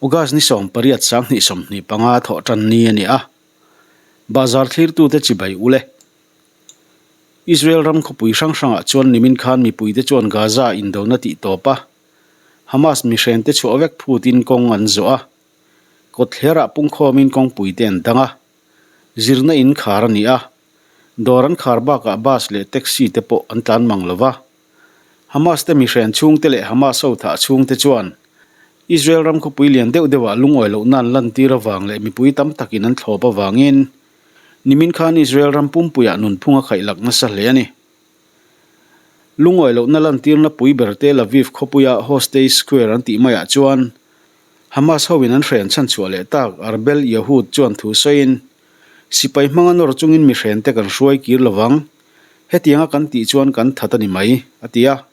August ni 18 2025 thawh tan ni a ni a, Bazar thlirtute chibai ul e. Israel ram khawpui hrang hrangah chuan nimin khan mipuite chuan Gaza indona tih tawp a, Hamas mihrente chhuah vek phutin kawng an zawh a, kawtthlerah pungkhawmin kawngpuite an dang a, zirna in khar a ni a, dawr an khar bakah bus leh taxi te pawh an tlan mang lo va. Hamas te mihren chhungte leh Hamas ho thah chhungte chuan Israel ram khawpui lian deuh deuhah lungawi lohna an lantir avang leh mipui tam takin an thlawp avangin nimin khan Israel ram pumpuiah nunphung a khaihlak nasa hle a ni. Lungawi lohna lantirna pui ber Tel Aviv khawpuia Hostage Square an tih maiah chuan Hamas hoin an hren chhanchhuah leh tak Arbel Yehud chuan thu sawiin, Sipai hmanga nawr chungin mihrente kan hruai kir lovang. Hetianga kan tih chuan kan that a ni mai, a ti a.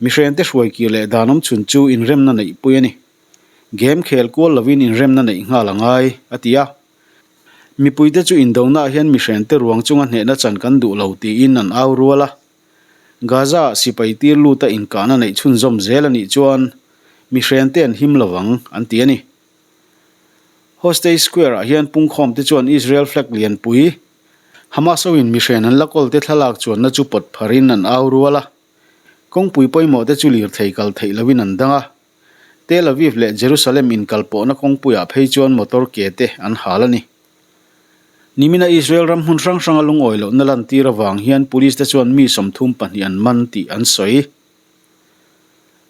Mihrente hruai kir leh dan awm chhun chu inremna neih pui a ni. Game khel kual lovin inremna neih nghal a ngai, a ti a. Mipuite chu indonaah hian mihrente ruang chunga hnehna chan kan duh lo tiin an au rual a. Gaza-ah sipai tir luta inkahna neih chhunzawm zel a nih chuan mihrente an him lovang, an ti a ni. Hostage Square-ah hian pungkhawmte chuan Israel flag lianpui, Hamas hoin mihren an la kawlte thlalak chuanna chu pawt pharin an au rual a, kawngpui pawimawh te chu lirthei kal theih loin an dang a. Tel Aviv leh Jerusalem inkalpawhna kawngpuiah phei chuan motor ke te an hal a ni. Nimina Israel ram hmun hrang hranga lungawi lohna lantir avang hian police te chuan mi 32 an man tih an sawi.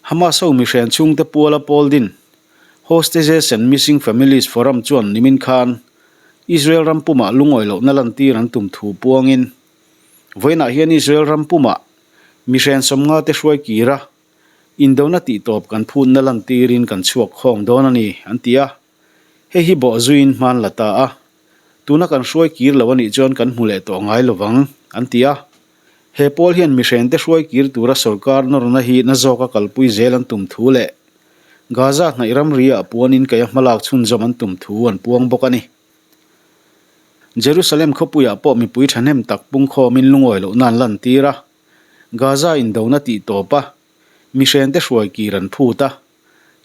Hamas ho mihren chhungte puala pawl din Hostages and Missing Families Forum chuan nimin khan Israel ram pumah lungawi lohna lantir an tum thu puangin vawiinah hian Israel ram pumah mihren 50 te hruai kir a, indona tihtawp kan phutna lantirin kan chhuak khawng dawn a ni, an ti a. Hei hi bawh zuiin hman la ta a, tuna kan hruai kir lo a nih chuan kan hmu leh tawh ngai lovang, an ti a. He pawl hian mihrente hruai kir tura sorkar nawrna hi na zawka kalpui zel an tum thu leh Gaza hnaih ramri-ah puanin keia hmalak chhunzawm an tum thu an puang bawk a ni. Jerusalem khawpuiah pawh mipui thahnem tak pungkhawmin lungawi lohna an lantir a, Gaza indona tih tawp a, mihrente hruai kir an phut a,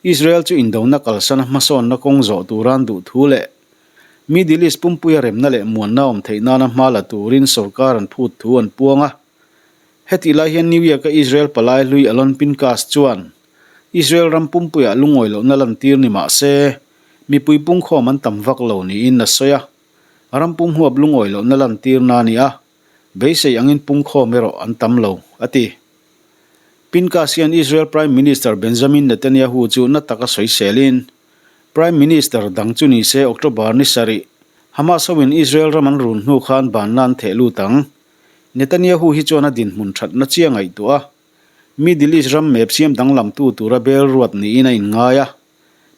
Israel chu indona kalsana hmasawnna kawng zawh tura an duh thu leh Middle East pumpuia remna leh muanna awm theih nana hma la turin sorkar an phut thu an puang a. Hetih lai hian New York-a Israel palai hlui Alon Pinkas chuan Israel ram pumpuiah lungawi lohna lantir ni mah se, mipui pungkhawm an tam vak lo niin a sawi a. Ram pum huap lungawi lohna lantirna a ni a, beisei angin pungkhawm erawh an tam lo, a ti. Pinkas hian Israel Prime Minister Benjamin Netanyahu chu na taka sawiselin, Prime Minister dang chu ni se October ni sarih, Hamas hoin Israel ram an run hnu khan banna an theh lut ang. Netanyahu hi chuan a dinhmun thatna chiah ngaihtuah a, Middle East ram map siam danglamtu tura bel ruat niin a inngai a,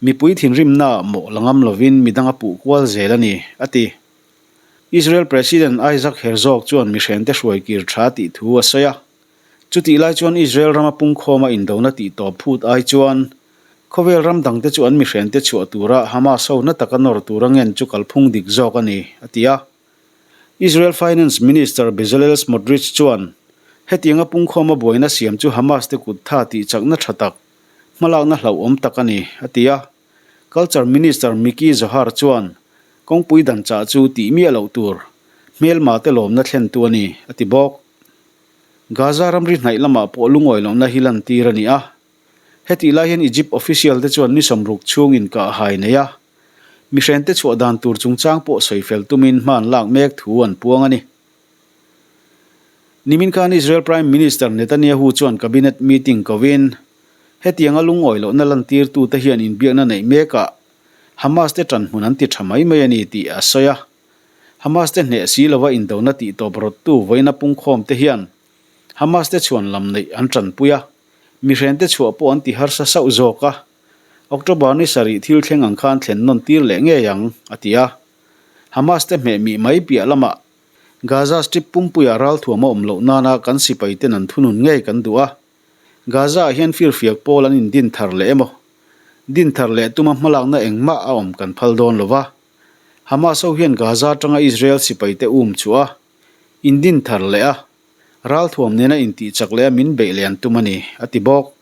mipui thinrimnaah mawh la ngam lovin midang a puh kual zel a ni, a ti. Israel President Isaac Herzog chuan mihrente hruai kir tha tih thu a sawi a. Chutih lai chuan Israel rama pungkhawma indona tih tawp phut ai chuan khawvel ram dangte chu an mihrente chhuah tura Hamas ho na taka nawr tura ngen chu kalphung dik zawk a ni, a ti a. Israel Finance Minister Bezalel Smotrich chuan hetianga pungkhawma buaina siam chu Hamas te kut tha tih chakna tha tak, hmalakna hlauhawm tak a ni, a ti a. Culture Minister Miki Zohar chuan kawngpui dan chah chu tih miah loh tur, hmelma te lawmna thlentu a ni, a ti bawk. Gaza ramri hnaih lamah pawh lungawi lohna hi lantir a ni a. Hetih lai hian Egypt official te chuan ni 60 chhung inkahhai nei a, Mihrente chhuah dan tur chungchang pawh sawi fel tumin hma an lak mek thu an puang a ni. Nimin khan Israel Prime Minister Netanyahu chuan cabinet meeting kovin, hetianga lungawi lohna lantirtute hian inbiakna neih mekah Hamas te ṭanhmun an ti ṭha mai mai a ni tih a sawi a. Hamas te hneh si lova indona tih tawp rawttu vawiina pungkhawmte hian Hamas te chhuan lam neih an ṭanpui a, mihrente chhuah pawh an ti harsa sauh zawk a. October ni sarih thil thleng ang khan thlen nawn tir leh ngei ang, a ti a. Hamas te hmeh mih mai piah lamah Gaza Strip pumpuiah ralthuam a awm loh nana kan sipai ten an thunun ngei kan duh a. Gaza ah hian firfiak pawl an indin thar leh emaw? Din thar leh tuma hmalakna engmah a awm kan phal dawn lo va. Hamas ho hian Gaza atanga Israel sipai te um chhuah a, indin thar leh a, ralthuam nena intihchak leh a min beih leh an tum a ni, a ti bawk.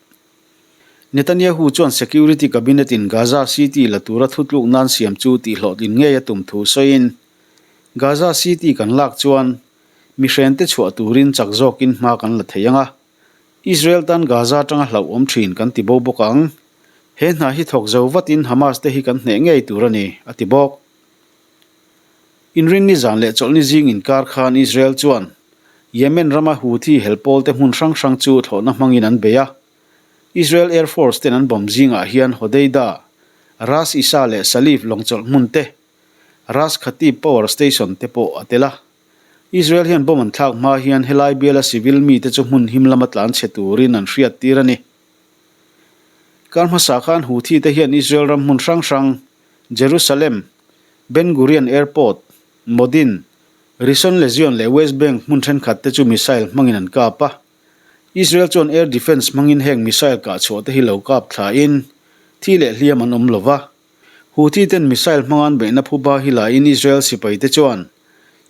Netanyahu chuan Security Cabinet-in Gaza City la tura thutluk nan siam chu tihhlawhtlin ngei a tum thu sawiin, Gaza City kan lak chuan mihrente chhuah turin chak zawkin hma kan la thei ang a, Israel tan Gaza atanga hlauhawm thin kan ti bo bawk ang. He hna hi thawk zo vatin Hamas te hi kan hneh ngei tur a ni, a ti bawk. Inrinni zan leh chawlhni zing inkar khan Israel chuan Yemen rama Houthi helpawlte hmun hrang hrang chu thlawhna hmangin an bei a. Israel Air Force ten an bomb zingah hian Hodeida, Ras Isa leh Salif lawngchawlh hmun te, Ras Khatib Power Station te pawh a tel a. Israel hian bomb an thlak hma hian helai biala civil mite chu hmun him lama tlan chhe turin an hriattir a ni. Kar hmasa khan Houthi te hian Israel ram hmun hrang hrang, Jerusalem, Ben Gurion Airport, Modin, Rishon LeZion leh West Bank hmun thenkhat te chu missile hmangin an kap a. Israel chuan air defence hmangin heng missile kah chhuah te hi lo kap thla in thi leh hliam an awm lo va. Houthi ten missile hmanga an beihna phuba hi la in Israel sipai te chuan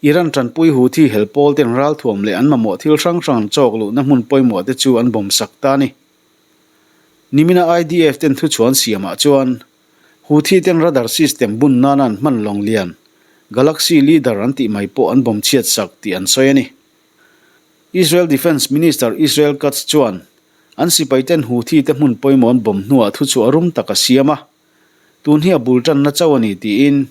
Iran tanpui Houthi hel pawl ten ralthuam leh an mamawh thil hrang hrang an chawk luhna hmun pawimawh te chu an bomb sak ta a ni. Nimina IDF ten thuchhuan siamah chuan Houthi ten radar system bun nana an hman lawng lian Galaxy Leader an tih mai pawh an bomb chhiat sak tih an sawi a ni. Israel Defence Minister Israel Katz chuan an sipaiten Houthi te hmun pawimawh an bomb hnuah thuchhuah rum tak a siam a, tun hi a bul tanna chauh a ni tiin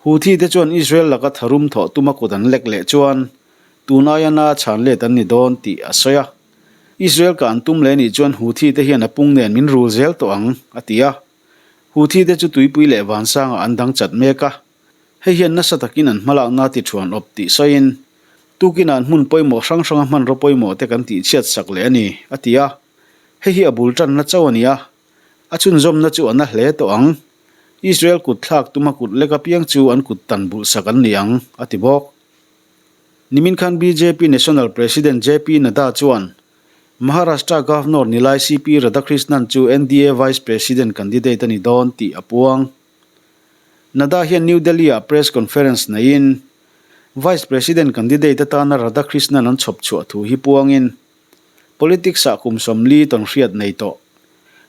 Houthi te chuan Israel laka tharum thawh tuma kut an lek leh chuan tun aia na chhan let an ni dawn tih a sawi a. Israel ka an tum leh nih chuan Houthi te hian a pung nen min rul zel tawh ang, a ti a. Houthi te chu tuipui leh vansangah an dang chat mek a. Hei hian nasa takin an hmalakna ti thuan awp tih sawiin, Tukinah an hmun pawimawh hrang hranga hmanraw pawimawh te kan tihchhiat sak leh a ni, a ti a. Hei hi a bul tanna chauh a ni a, a chhunzawmna chu a na hle tawh ang. Israel kut thlak tuma kut lek apiang chu an kut tan bulh sak an ni ang, a ti bawk. Nimin khan bjp National President JP Nadda chuan Maharashtra Governor Nilai CP Radhakrishnan chu NDA Vice President candidate a ni dawn tih a puang. Nadda hian New Delhi-ah press conference neiin Vice President candidate atana Radhakrishnan an chhawp chhuah thu hi puangin politics-ah kum 40 tawn hriat nei tawh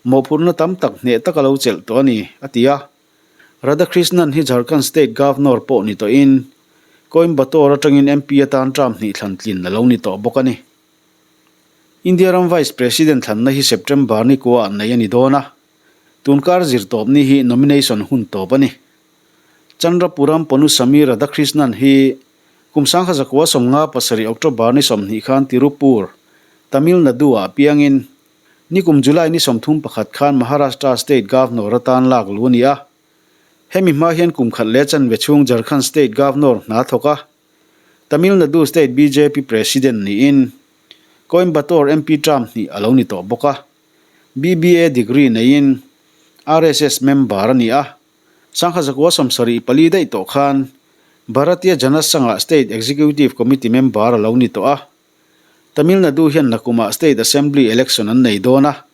mawhphurhna tam tak hneh taka lo chelh tawh a ni, a ti a. Radhakrishnan hi Jharkhand State Governor pawh ni tawhin Coimbatore atangin MP atan term hnih thlan tlin a lo ni tawh bawk a ni. India ram Vice President thlanna hi September ni kuaah neih a ni dawn a. Tunkar zirtawpni hi nomination hun tawp a ni. Chandrapuram Ponnusamy Radhakrishnan hi kum 1957 October ni 20 khan Tirupur, Tamil Nadu-ah piangin nikum July ni 31 khan Maharashtra State Governor atan lak lu a ni a. Hemi hma hian kum khat leh chanve chhung Jharkhand State Governor hna thawk a, Tamil Nadu State bjp President niin Coimbatore MP term hnih a lo ni tawh bawk a. BBA degree neiin RSS member a ni a, 1974 daih tawh khan Bharatiya Jana Sangh-ah State Executive Committee member a lo ni tawh a. Tamil Nadu hian nakumah State Assembly election an nei dawn a,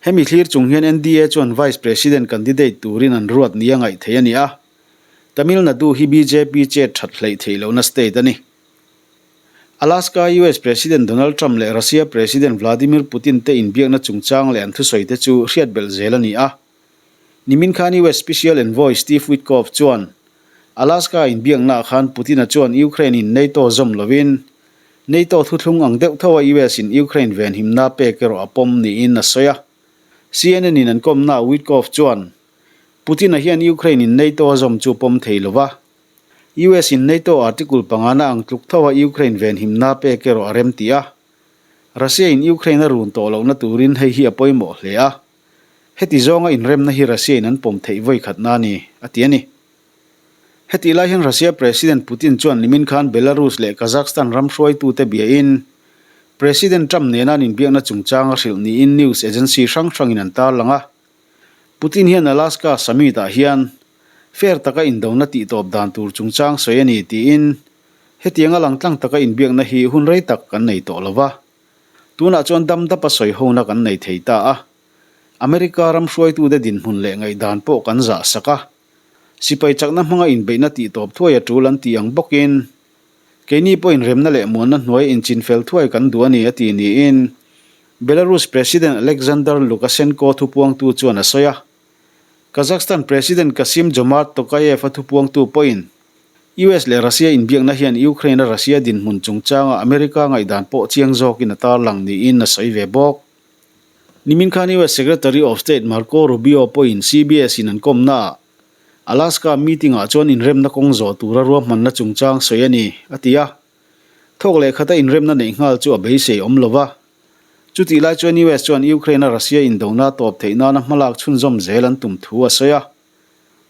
hemi thlir chung hian NDA chuan Vice President candidate turin an ruat nia ngaih theih a ni a. Tamil Nadu hi bjp chet that hleih theih lohna state a ni. Alaska US President Donald Trump leh Russia President Vladimir Putin te inbiakna chungchang leh an thusawi te chu hriat belh zel a ni a. Nimin khan US Special Envoy Steve Witkoff chuan Alaska inbiaknaah khan Putin-a chuan Ukraine-in NATO zawm lovin NATO thuthlung ang deuh tho a US-in Ukraine venhimna pek erawh a pawm niin a sawi a. CNN-in an kawmnaah Witkoff chuan Putin-a hian Ukraine-in NATO a zawm chu pawm thei lova, US in NATO article pangana ang tluk tho a Ukraine venhimna pek erawh a rem ti a. Russia in Ukraine a run tawh lohna turin hei hi a pawimawh hle a. Heti zawnga inremna hi Russia in an pawm theih vawi khatna a ni, a ti a ni. Hetih lai hian Russia President Putin chuan nimin khan Belarus leh Kazakhstan ram hruaitute biain President Trump nena an inbiakna chungchang a hrilh niin news agency hrang hrangin an tarlang a. Putin hian Alaska summit-ah hian fair taka indona tihtawp dan tur chungchang sawi a ni tiin hetianga langtlang taka inbiakna hi hun rei tak kan nei tawh lo va. Tunah chuan dam dapa sawi hona kan nei thei ta a. America ram hruaitute dinhmun leh ngaihdan pawh kan zah sak a. Sipai chakna hmanga inbeihna tihtawp thuai a tul an tih ang bawkin keini pawhin remna leh muanna hnuai inchinfel thuai kan duh a ni a ti niin. Belarus President Alexander Lukashenko thupuangtu chuan a sawi a. Kazakhstan President Kassym-Jomart Tokayev-a thupuangtu pawhin US leh Russia inbiakna hian Ukraine-a Russia dinhmun chungchanga America ngaihdan pawh chiang zawkin a tarlang niin a sawi ve bawk. Nimin khan US Secretary of State Marco Rubio pawhin CBS-in an kawmnaah Alaska meeting-ah chuan inremna kawng zawh tura ruahmanna chungchang sawi a ni, a ti a. Thawk leh khata inremna neih nghal chu a beisei awm lo va. Chutih lai chuan US chuan Ukraine-a Russia indona tawp theih nana hmalak chhunzawm zel an tum thu a sawi a.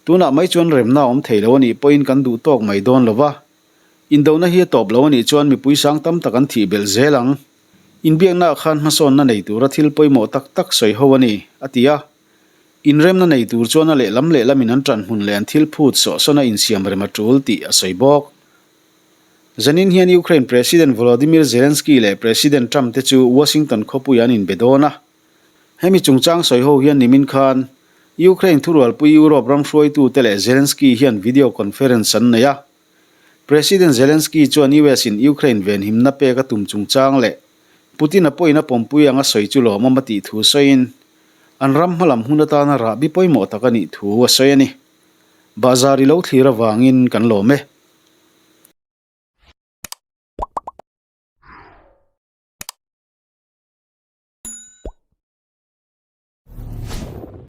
Tunah mai chuan remna a awm thei lo a nih pawhin kan duh tawk mai dawn lo va. Indona hi a tawp lo a nih chuan mipui sang tam tak an thih belh zel ang. Inbiaknaah khan hmasawnna nei tura thil pawimawh tak tak sawi ho a ni, a ti a. Inremna nei tur chuan a lehlam lehlamin an ṭanhmun leh an thil phut sawhsawn a insiam rem a ṭul tih a sawi bawk. Zanin hian Ukraine President Volodymyr Zelensky leh President Trump te chu Washington khawpuiah an inbe dawn a. Hemi chungchang sawi ho hian nimin khan Ukraine thurualpui Europe ram hruaitute leh Zelensky hian video conference an nei a. President Zelensky chuan US in Ukraine venhimna pek a tum chungchang leh Putin-a pawhin a pawmpui anga sawi chu lawmawm a tih thu sawiin an ram hmalam hun atana rahbi pawimawh tak a nih thu a sawi a ni. Bahzar i lo thlir avangin kan lawm e.